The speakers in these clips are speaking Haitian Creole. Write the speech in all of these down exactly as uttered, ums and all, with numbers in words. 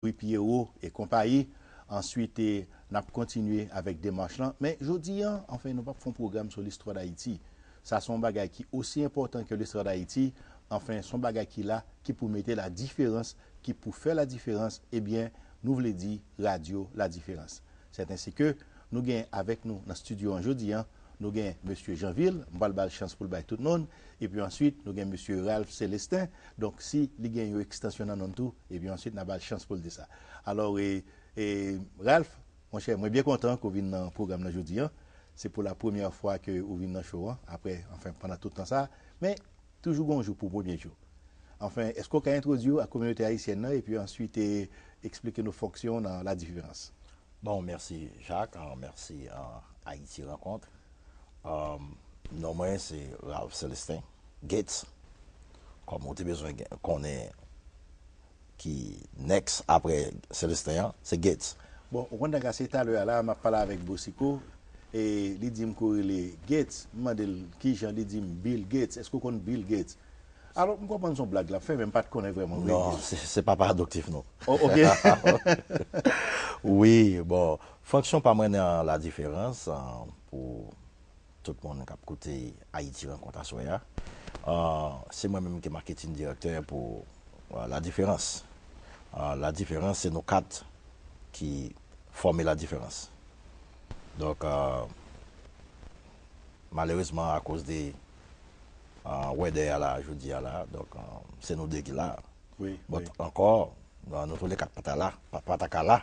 Louis Pierrot e konpayi. Answit, e, n ap kontinye avèk demach lan. Men jodi a, anfen, nou p ap fè yon pwogram sou listwa Dayiti. Sa se yon bagay ki osi enpòtan ke listwa Dayiti. Anfen, se yon bagay ki la, ki pou mete ladiferans, ki pou fè ladiferans. Ebyen, nou vle di Radyo Ladiferans. Sèten se ke nou gen avèk nou nan estidyo an jodi a, nou gen mesye Janvil, m pral ba l chans pou l bay tout non l, epi answit, nou gen mesye Ralph Célestin, donk si li gen yon ekstansyon nan non l tou, epi answit, n a ba l chans pou l di sa. Alò, e, e, Ralph, monchè, mwen byen kontan ke w vin nan pwogram nan jodi a. Se pou la premyè fwa ke ou vin nan show an, apre, anfen, pandan tout tan sa a. Men, toujou gen yon jou pou premye jou. Anfen, èske w ka entwodui w ak kominote ayisyèn nan, epi answit, e, eksplike nou fonksyon w nan Ladiferans? Bon, mèsi Jacques, ah, mèsi ah, Haïti Rencontre. Ah, non mwen se Ralph Célestin Gates. Kòm ou te bezwen gen- konnen ki next apre Célestin an, se Gates. Bon, ou konn nèg la se talè a la, m ap pale avèk Bosiko, e li di m ke w rele Gates, m mande l kijan, li di m Bill Gates, èske w konn Bill Gates? Alò, m konprann se yon blag l ap fè, men m pa t konnen vrèman. Non, se, se pa paradoktif, non. Oh, ok. Wi, bon, fonksyon pa mwen nan Ladiferans, ah, pou tout moun k ap koute Ayiti Rankont aswè a, ah, se mwen menm ki marketing director pou, ah, Ladiferans. Ah, Ladiferans, se nou kat ki fòme Ladiferans. Donk, ah, malerezman, akoz de, ah, wèdè a la, jodi a la, donk, ah, se nou de ki la. Wi, But wi. ankò, ah, nou tou le kat pa ta la, pa, pa ta ka la,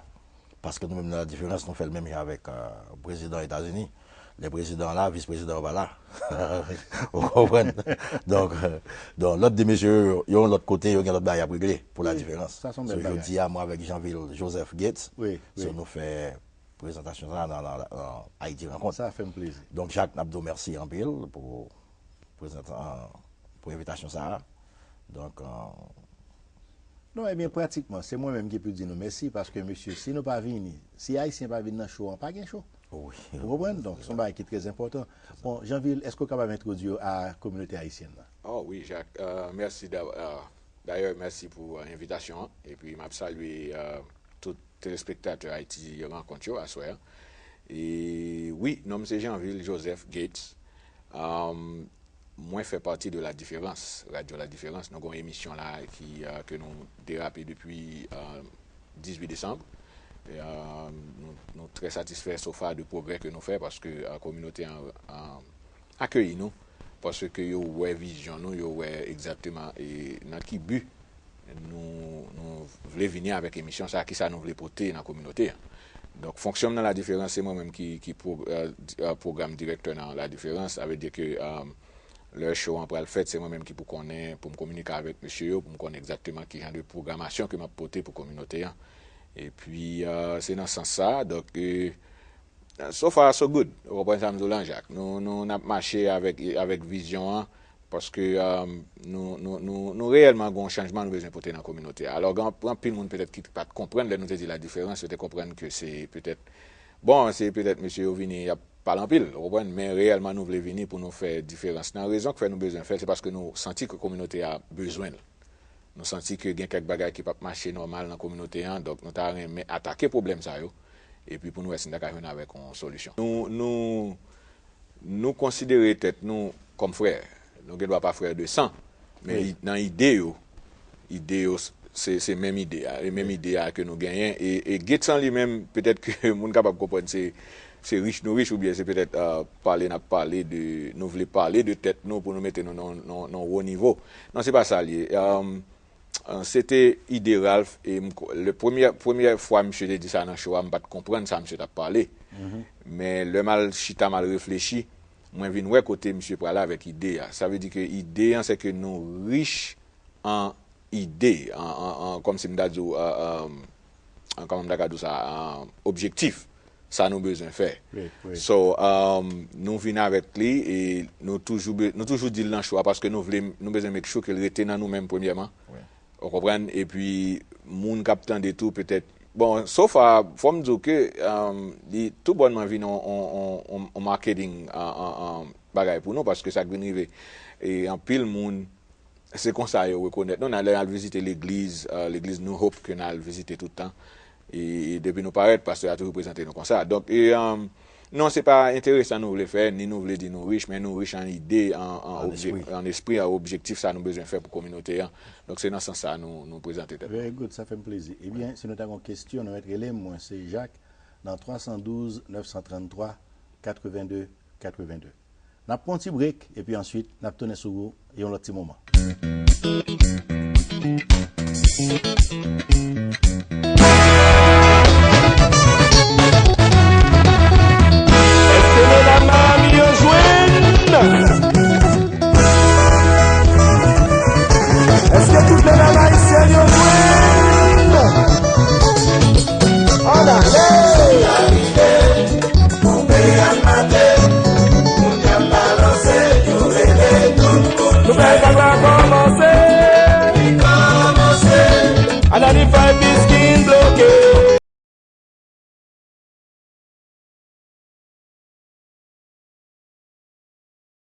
paske nou menm nan Ladiferans, nou fè l menm jan avèk, ah, prezidan Etazini. Lè prezidan an la, vis prezidan yo pa la. Ou konprann? Donk, euh, donk lòt de mesye yo, yo yon lòt kote, yo gen lòt bagay y ap regle pou Ladiferans. Sa se yon bèl bagay. Jodi a, mwen avèk Janvil Joseph Gates, Wi, so wi. Nou fè prezantasyon sa nan, nan, nan Ayiti Rankont. Sa fè m plezi. Donk, Jacques, n ap di w mèsi anpil pou, prezant- ah, pou envitasyon sa a. Donk, ah, Non, ebyen, pratikman, se mwen menm ki pou di nou mèsi, paske, mesye, si nou pa vini, si Ayisyen pa vin nan show an, pa gen show. Wi. Ou konprann? Donk, se yon bagay ki trè enpòtan. Bon, Janvil, èske w kapab entwodui w a kominote ayisyèn nan? Oh wi, Jacques. Euh, mèsi da- euh, dayè, mèsi pou euh, envitasyon an. Epi m ap salye euh, tout telespektatè Ayiti Rankont yo aswè a. E wi, non m se Janvil Joseph Gates. Euh, mwen fè pati de Ladiferans, Radyo Ladiferans. Nou gen yon emisyon la ki, euh, ke nou derape depi euh, dizuit desanm. E, euh, nou, nou trè satisfè so far de pwogrè ke nou fè paske euh, kominote an euh, akeyi nou paske yo wè vizyon nou, yo wè egzakteman e nan ki bi nou, nou vle vini avèk emisyon sa, kisa nou vle pote nan kominote an. Donk, fonksyon m nan Ladiferans, se mwen menm ki, ki pwo- euh, di- euh, pwogram direktè nan Ladiferans, sa vle di ke euh, lè show an pral fèt, se mwen menm ki pou konnen, pou m kominike avèk mesye yo, pou m konnen egzakteman ki jan de pwogramasyon ke m ap pote pou kominote an. Epi, euh, se nan sans sa, donk, euh, so far so good. Ou konprann sa m di w lan, Jacques? Nou, nou n ap mache avèk, avèk vizyon an, paske euh, nou, nou, nou, nou reyèlman gen yon chanjman nou bezwen pote nan kominote a. Alò, gen anpil moun petèt ki pa t konprann lè nou te di Ladiferans, yo te konprann ke se petèt, bon, se petèt mesye yo vini, y ap pale anpil, ou konprann? Men reyèlman nou vle vini pou nou fè diferans. Nan rezon k fè nou bezwen fè l, se paske nou santi ke kominote a bezwen l. Nou santi ke gen kèk bagay ki p ap mache nòmal nan kominote an, donk nou ta renmen atake pwoblèm sa yo, epi pou nou wè si n ta ka jwenn avèk yon solisyon. Nou, nou, nou konsidere tèt nou kòm frè. Nou gen dwa pa frè de san, men Wi. i- nan ide yo, ide yo s- se, se menm ide a. E menm ide a ke nou genyen. E, e Gates an li menm, petèt ke moun kapab konprann se, se rich nou rich, oubyen se petèt euh, pale n ap pale de, nou vle pale de tèt nou pou nou mete nou nan nan- nan yon wo nivo. Non, se pa sa l ye. Euh, euh, se te ide Ralph, e m ko- le premyè, premyè fwa misye te di sa nan show a, m pa t konprann sa misye t ap pale. Men lè m al chita, m al reflechi, mwen vin wè kote misye prale avèk ide a. Sa vle di ke ide an, se ke nou rich an ide, an, an, an, kòmsi m ta di w, euh, euh, an, kòman m ta ka di w sa, euh, objektif, sa nou bezwen fè. Wi, wi. So, euh, nou vin avèk li e nou toujou, be- nou toujou di l nan show a paske nou vle, nou bezwen make sure ke l rete nan nou menm premyèman. Wi. Ou konprann? Epi, moun k ap tande tou, petèt, bon, so far, fò m di w ke um, li tou bònman vin on, on, on, on, on marketing an, an, an bagay pou nou, paske sa k vin rive, e anpil moun Se konsa yo rekonèt nou. N al, al vizite legliz, euh, legliz New Hope ke n al vizite tout tan. E, e depi nou parèt, pastè a toujou prezante nou konsa. Donk, e, euh, non, se pa enterè sa nou vle fè, ni nou vle di nou rich, men nou rich an ide, an, an, an objek-, an espri, an objektif sa nou bezwen fè pou kominote a. Donk, se nan sans sa nou, nou prezante tèt nou. Very good, sa fè m plezi. Ebyen, si nou ta gen yon kesyon, nou mèt rele m, mwen se Jacques, nan twa san douz, nèf san tranntwa, katrevenn de, katrevenn de. N ap pran yon ti break, epi answit, n ap tounen sou ou yon lòt ti moman. Èske medam Miami yo jwenn? Èske tout medam ayisyèn yo jwenn? Ann ale!